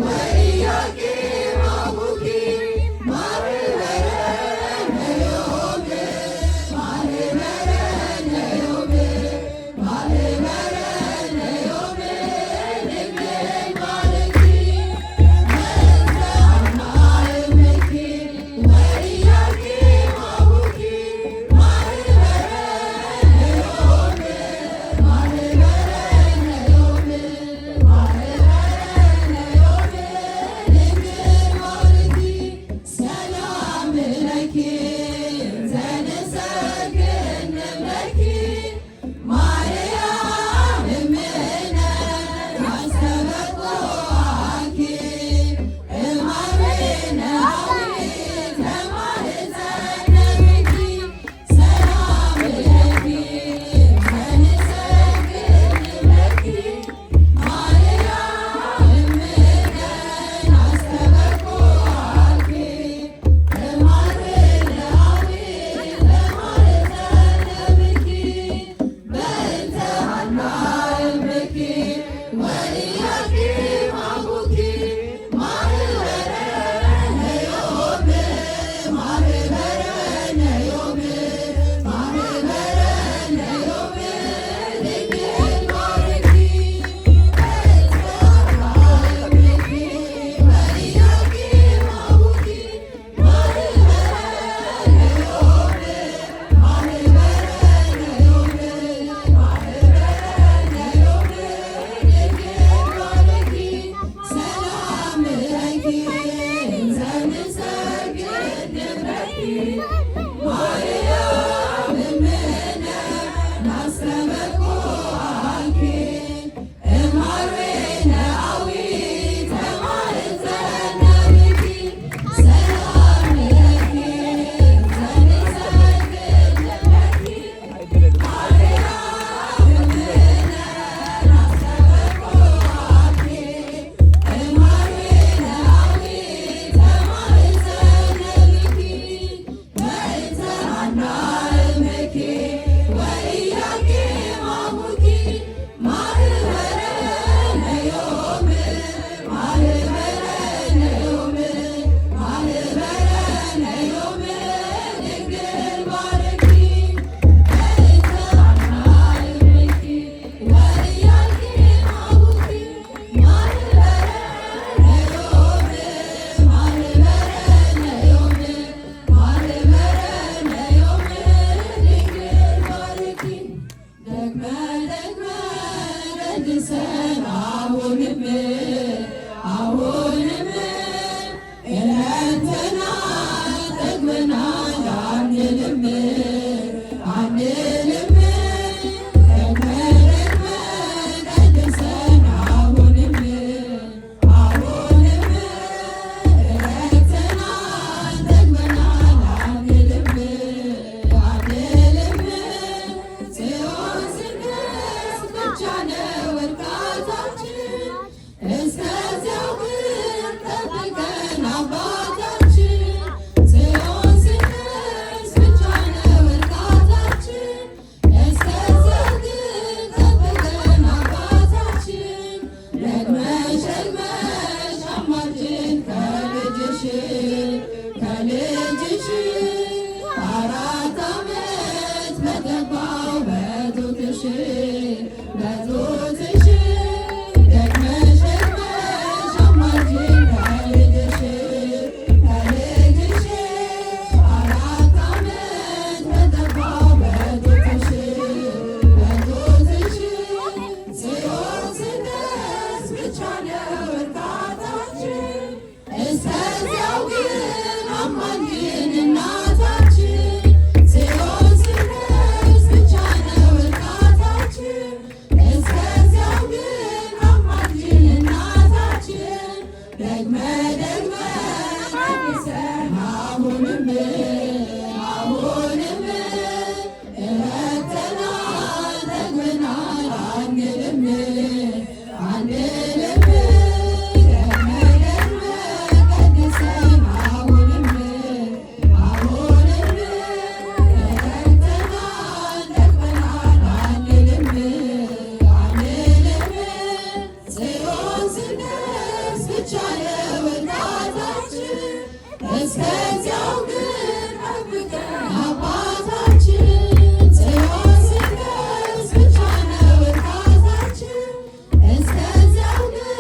ወኢያቄም አቡኪ ማህበረነ ዮም ማህበረነ ዮም ማህበረነ ዮም ድንግል ባርኪ በእንተ ሐና እምኪ ወኢያቄም አቡኪ ማህበረነ ዮም ማህበረነ ዮም ማህበረነ ዮም ድንግል ባርኪ ሰላም ለኪ ዘንሰግድ ንብለኪ ማርያም እምነ ናስተበቍዐኪ እምአብነ አዊት ተማኅፀነ ብኪ ሰላም ለኪ ዘንሰግድ ንብለኪ ማርያም እምነ ናስተበቍዐኪ እምአብነ አዊት ተማኅፀነ ብኪ በእንተ ሐና እምኪ ወኢያቄም አቡኪ ማህበረነ ዮም ማህበረነ ዮም ማህበረነ ዮም ድንግል ባርኪ በእንተ ሐና እምኪ ወኢያቄም አቡኪ ማህበረነ ዮም ማህበረነ ዮም ማህበረነ ዮም ድንግል ባርኪ ሰላም ለኪ ዘንሰግድ ንብለኪ ማርያም እምነ ናስተበቍዐኪ እምአብነ አዊት ተማኅፀነ ብኪ ሰላም ለኪ ዘንሰግድ ንብለኪ ማርያም እምነ ናስተበቍዐኪ እምአብነ አዊት ተማኅፀነ ብኪ በእንተ ሐና እምኪ ወኢያቄም አቡኪ ማህበረነ ዮም ማህበረነ ዮም ማህበረነ ዮም ድንግል ባርኪ በእንተ ሐና እምኪ ወኢያቄም አቡኪ ማህበረነ ዮም ማህበረነ ዮም ማህበረነ ዮም ድንግል ባርኪ ደግመ ደግመ ቀድሰን አሁንም አሁንም ረድተናል ጠግበናል አንልም አንልም ደግመ ደግመ ቀድሰን አሁንም አሁንም ረድተናል ጠግበናል አንልም አንልም ጽዮን ስንደርስ ብቻ ነው እርካታችን እስከዚያው ግን ጠብቀን አባታችን ጽዮን ስንደርስ ብቻ ነው እርካታችን እስከዚያው ግን ጠብቀን አባታችን ደግመሽ ደግመሽ አማልጂን ከልጅሽ ከልጅሽ 4 ዓመት በጠባው በጡትሽ በጡትሽ ደግመሽ ደግመሽ አማልጂን ከልጅሽ ከልጅሽ 4 ዓመት በጠባው በጡትሽ በጡትሽ ጽዮን ስንደርስ ብቻ ነው እርካታችን እስከዚያው ግን አማልጂን እናታችን ጽዮን ስንደርስ ብቻ ነው እርካታችን እስከዚያው ግን አማልጂን እናታችን ደግመ ደግመ ቀድሰን አሁንም አሁንም ረድተናል ጠግበናል አንልም አንልም ደግመ ደግመ ቀድሰን አሁንም አሁንም ረድተናል ጠግበናል አንልም አንልም ጽዮን ስንደርስ ብቻ እስከዚያው ግን ጠብቀን አባታችን ጽዮን ስንደርስ ብቻ ነው እርካታችን። እስከዚያው ግን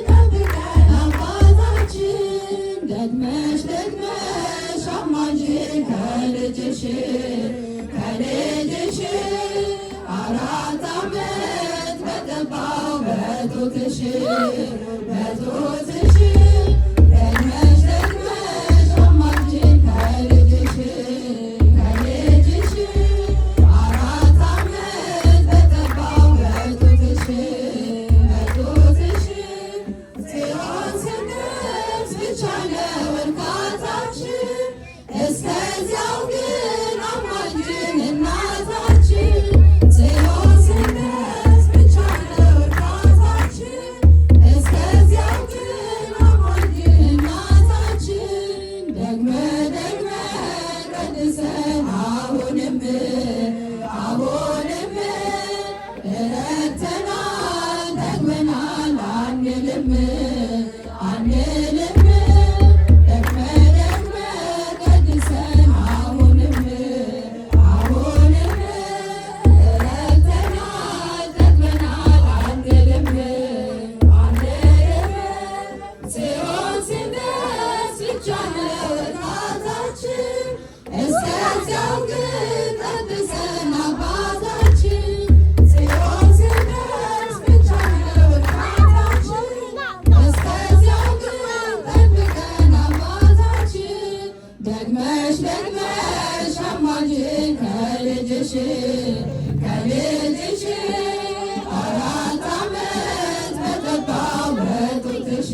ጠብቀን አባታችን። ደግመሽ ደግመሽ አማልጂን ከልጅሽ ከልጅሽ 4 ዓመት በጠባው በጡትሽ በጡትሽ። ደግመሽ ደግመሽ አማልጂን ከልጅሽ ከልጅሽ 4 ዓመት በጠባው በጡትሽ በጡትሽ። ጽዮን ስንደርስ ብቻ ነው እርካታችን። እስከዚያው ግን አማልጂን እናታችን። ጽዮን ስንደርስ ብቻ ነው እርካታችን። እስከዚያው ግን አማልጂን እናታችን። ደግመህ ደግመህ ቀድሰን አሁንም አሁንም ረክተናል ጠግበናል አንልም አንልም። ደግመህ ደግመህ ቀድሰን አሁንም አሁንም ረክተናል ጠግበናል አንልም አንልም። ጽዮን ስንደርስ ብቻ ነው እርካታችን። እስከዚያው ግን ቀድሰን አባታችን። ጽዮን ስንደርስ ብቻ ነው እርካታችን። እስከዚያው ግን ጠብቀን አባታችን። ደግመሽ ደግመሽ አማልጂን ከልጅሽ ከልጅሽ 4 ዓመት በጠባው በጡትሽ።